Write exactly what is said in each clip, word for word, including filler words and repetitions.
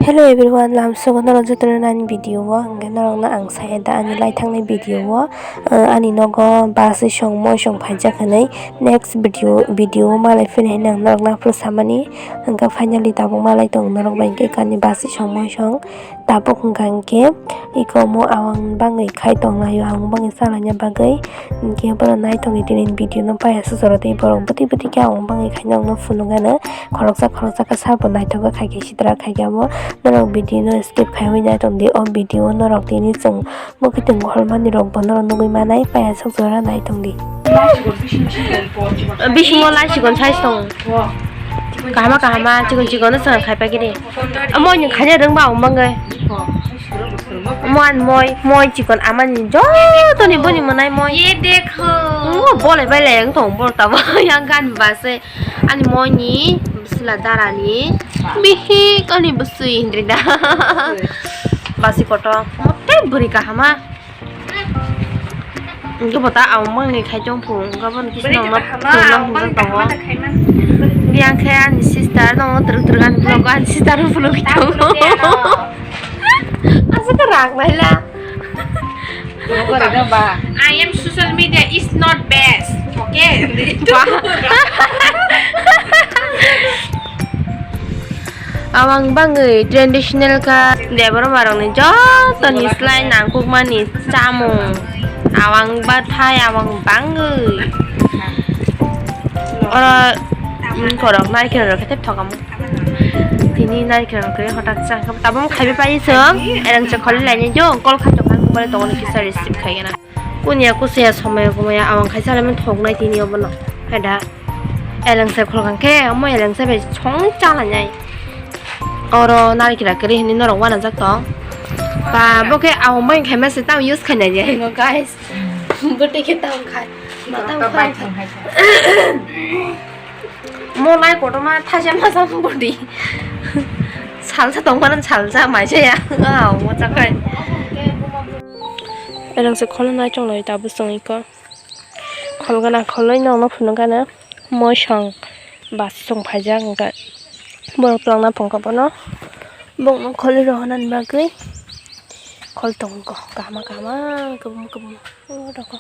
Hello everyone, lamsogo norok jotono nani video o, hwnkhe norokno ang saya da ani lai thangnai video o, ah, ani nogo bus song moi song phaijak hinwi next video, video o malai phini hinwi ang norokno aphuru samani, hwnkhe finally tabuk malai tongo norok bai hwnkhe ani bus song moi song. Tabuk hwnkha hwnkhe iko omo awang bangwi khai tonglaio, awang bangwi chalaina bagwi. Hwnkhe borok naithokni tini video no paiya sucharo tei borok bwtwi bwtwi khe awang bangwi khai nokno phunukgano khoroksa khoroksa khe sabo naithok khe khai khe sitra khai khe abo norok video no skip khaiwi naithok di. O video o norok tini chwng bwkhitwng hor manwi rok bo norok nugwi manai paiya sucharo naithok di. Bisingo lai chikon size tongo. Kahama kahama chikon chikon no chwng khai pagini. Amo ni khaina rwngba ang bangwi. Mo an moi, moi chikon amani joto ni boni monai moi. Ye dekho. Ngo bole bele ang tong bor tabo yang gan base. Ani moi ni sila darani. Bihik ani bwswi hindri da. Basi koto. Mote bwrwi kahama. Hwnkhe bo ta awang bangni khai tong phung, hwnkhe bono kisa nokno phunukna hwnjak tongo. Yang khe ani sister tongo, twrwk twrwk ani vlog o ani sister rok phunugwi tongo. Aswk khe rang naila. I am social media is not best, okay? Awang bangwi traditional kha Debbarma rokni jotoni slai nangkukmani chamung. Awang bathai, awang bangwi. Oro, mm, korok naikel rok khe tei thokamu. Tini naikel rok khe hotak chang kha. Tabuk khaiwi pai chwng, erang chwng kholi laini jong kol kha tongkha, mobile tongo ni kisa receive khaigena. Kunya kusuya somaya kumaya awang khai salaimani thoknai tini obono. Haida elengsa khulkang khe omo elengsa bai song chalainai. Oro narikra kwrwi hinwi norok uanajak tong. Ba bo khe awang bai khaima se tamo use khainai ya hingo guys. Bwtwi khe tamo khai. Ma tamo khai. Mo lai kotorma thaisa masa body. Salsa tongmani salsa maisa ya. Ah, mo chakai. Elengse kholo nai chonglai tabuk chwng iko. Khol gana kholoi nokno phunukgana. Moisong bus song phaijak hwnkhe. Borok twlangna phungkha bono. Bokno kholi rohornani bagwi. Khol tongo kahama kahama kwbangma kwbangma. O rokho.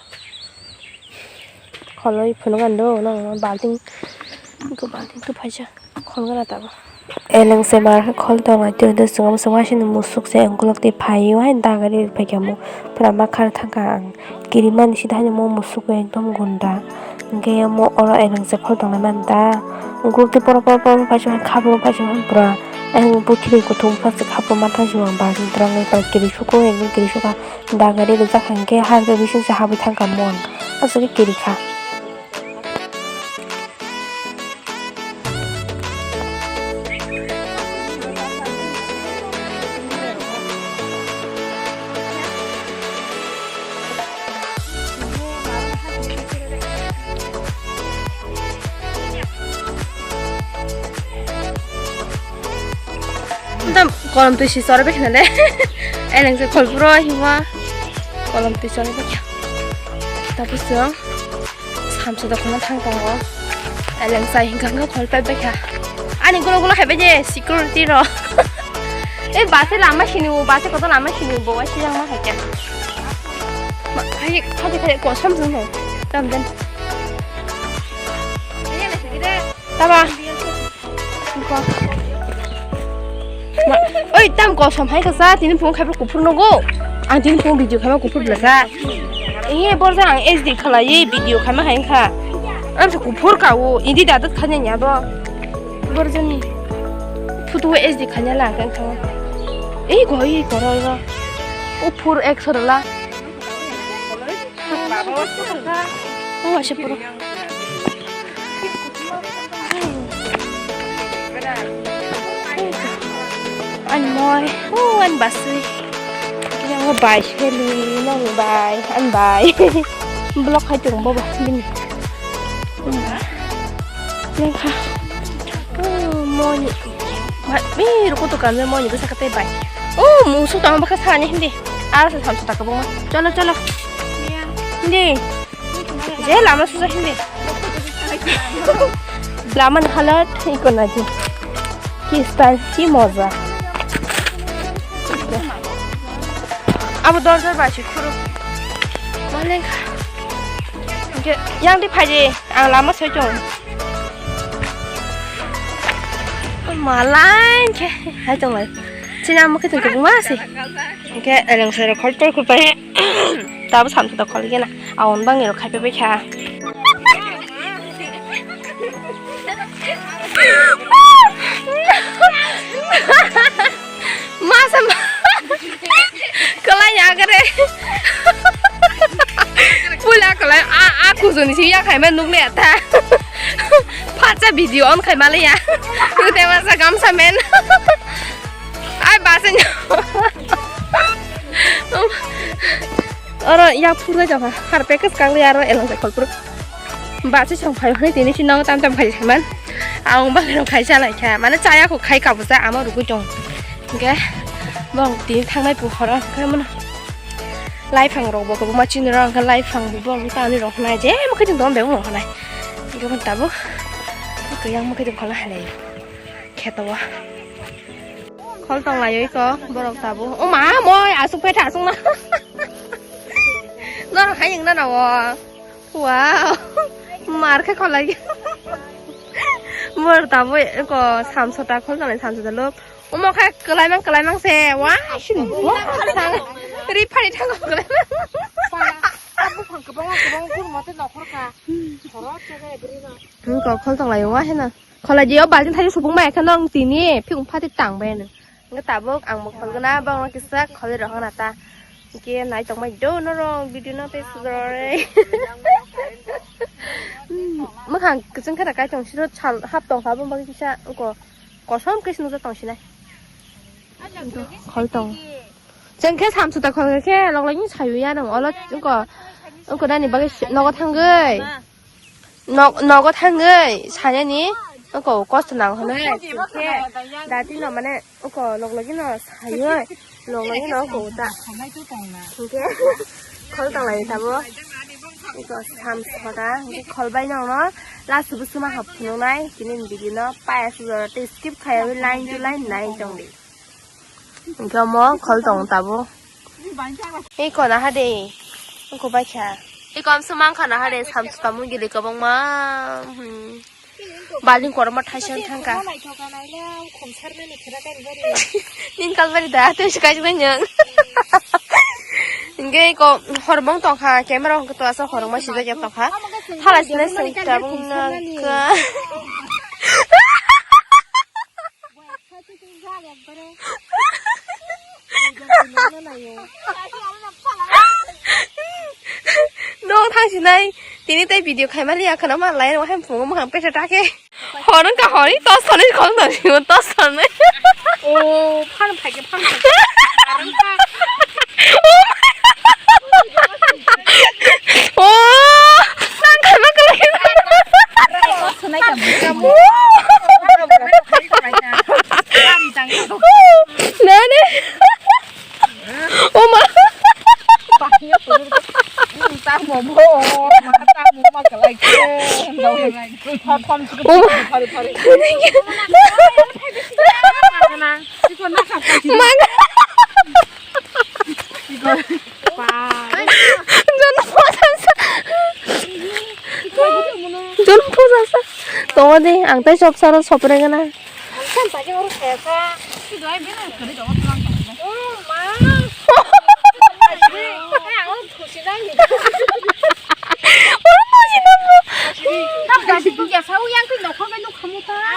Kholoi phunukgani do, nang balting, balting tubuphaijak, khol gana tabuk. Elengse bar khe khol tongo, tei do chwng omo chwng waisini musuk se, ukulok tei phaio, hai dagari rwphaikha mo, pura ma khar thangkha ang, kirimani sida haino mo musuk ekdom gunda, hwnkhe mo oro elengse khol tongnai manta, ukulok tei poro poro poro phaising khabro phaising pura, ayang bukhiri kuthum phaising khabro manthaising ang balting twrwngwi pura kiri suko ekdom kiri sukha. Dagari rijak hwnkhe hardware bisingsa habwi thangkha mung. Aswk khe kiri kha. Tam kolom twi si chorwi khnale. Elengse kholpro hima kolom twi chorwi kha. Tapos chwng samsa dokhano thang tongo. Elengsa hingka hingka khol pai bai kha. Ani gulo gulo hai bai je security ro. Eh base lama sini o, base koto lama sini o, bo wai siyang ma hai kya. Ma hai hai hai kosom jung ho. Tam den. Taba. Ma, oi, tam kosom hai kasa, tini phung khai kuphur nogo. Ang tini phung video khaima kuphur belaka. Iye, borja ang H D khalai video khaima hai kha. Ang se kuphur kao, idi dadat khanya nya do. Borja ni. Photo H D khanya la kan khawa. Ei go, ei koro ro. O phur ek sorola. Oh, asya puro. An moi, oh, an basui. Yang bai seli, nong bai, an bai. Blok hai tung bobo, bini. Yang kha. Oh, moni. Ma, mi ruko to kamle moni bwsa kate bai. Oh, musu tang baka sani hindi. Ara sa samsa taka buma. Cholo, cholo. Hindi. Je lama susa hindi. Lama na halat iko na ji. Ki style, ki moja. Abo dorja bai se khuru. Maleng kha. Hingke yang di phaidi, ang lama soi tong. Maleng khe hai tong lai. Chini amo khe tong khe buma se. Hingke eleng sero khol tor khul pai. Tabo samsok khol gena. Aon bang ero khai pai kha. Masa ma. Kalai ya kare. Pula kalai a, a kujuni si ya khai ma nuk le ta. Phacha video on khai ma le ya. Te masa gamsa men. Ai basa nya. Oro ya phurga jaga. Har package kang le aro elong kolpur. Bachai song phai hwnwi tini si nogo tam tam khai man. Ang bagwi rok khai chalai kha. Mane chaya kho khai kabusa ama rugui tong. Hingke bong tini thangnai pu horo hingke mano. Laiphang rok bo kwbangma chini rok hingke laiphang bo bong tani rok hwnai je mokhe tong be rok hwnai. Hingke bo tabuk kwyang mokhe tong khala hai lai. Kheto o. Khol tong lai oi ko borok tabuk. O ma moi asuk phe thasung na. Norok hai wng na na o. Wow. Mar khe kholai. Mor tabo ko samsota khol tong lai samsota lok. Omo khe kwlai mang kwlai mang se. Wa shin. Ri phari thango kwlai mang. Buphang kwbangma kwbangma kurmo tei nokhor kha. Khoro chega ebri no. Ko khol tong lai wa hena. Kholai jio baltin thani supung bai khe nong tini phikung phati tang bai no. Hingke tabuk ang bo kholgana bangla kisa kholwi rohorna ta. Hingke nai tongmai do norok video no tei sujorore. Mwkhang kwchwng kheno kai tong siro sal hap tong kha bumbo kisa wngko kosom khe sinijak tong sinai. Khol tong. Chwng khe samsota khol khe loglogni sayo ya nang olo wngko wngko nani bagwi nogo thangwi. Nok nogo thangwi sanani oko kosto nang hwnwi khe dati no mane oko log logi no sayoi log logi no oko ta hingke khol tong lai tabo oko sam sota hingke khol bai no no last bo suma hap phunuk nai tini video no paya sujora tei skip khaiwi line to line nai tong di. Hingke omo khol tong tabo. Ei kona ha de. Ungko bai kha. Ei kom se mang khana ha de sam tamo gili kwbangma. Hmm. Balting korma thaisa thangka. Ning kalbari da tei se kaijak nai nwng. Hingke ko horbong tongkha camera hingke to asa horongma sijak ya tongkha. Hala sinai seng tabung nangka. No thang sinai tini tei video khaimani ya khana ma lai no hem phungo ma pesa ta khe horong ka hori to sani khong da si to sani. O phan phai ke phan phai. O nang khaima kwlai. Nani? Oma. Oma. Maga. Jono posa sa. Jono posa sa. Tongo de, ang tai sop saro sop regana.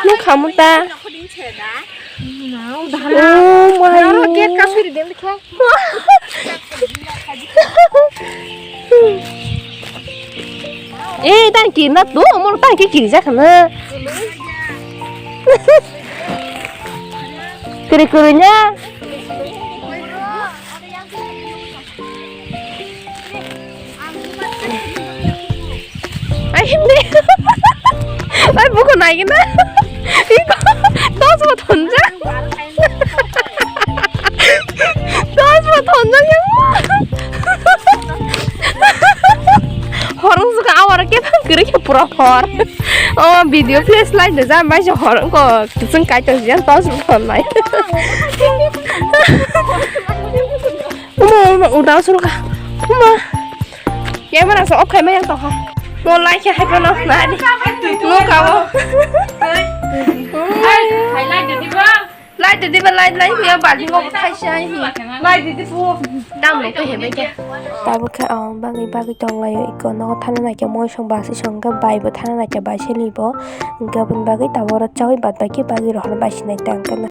Nuk khamu ta. Oh my. Eh, tang kiri na tu, umur tang kiri kiri jak na. Kiri kiri nya. Ai hindi. Ai buko nai gina. Iko dos mo thonja. Dos mo thonja ya. Horong suka awara ke thang kiri ke pura hor. Oh video flash light de jam bai hor ko kusung kai to jam dos mo thon nai. Mo, mo, uda usul ka. Ma. Camera so off khai ma yang tong ha. Mo like hai pa no na di. No ka mo. Ai, hai like de di ba. Like de di ba, like, like ya ba di ngo khai sai hi. Like de di pu. Dam lo pe he be ke. Tabuk khe ang bagwi bagwi tonglaio, iko nogo thana naikhe moisong basi song khe bai bo thana naikhe bai seli bo. Hwnkhe aboni bagwi tabuk oro chaui bad bai khe bagwi rohor bai sinai tang khe.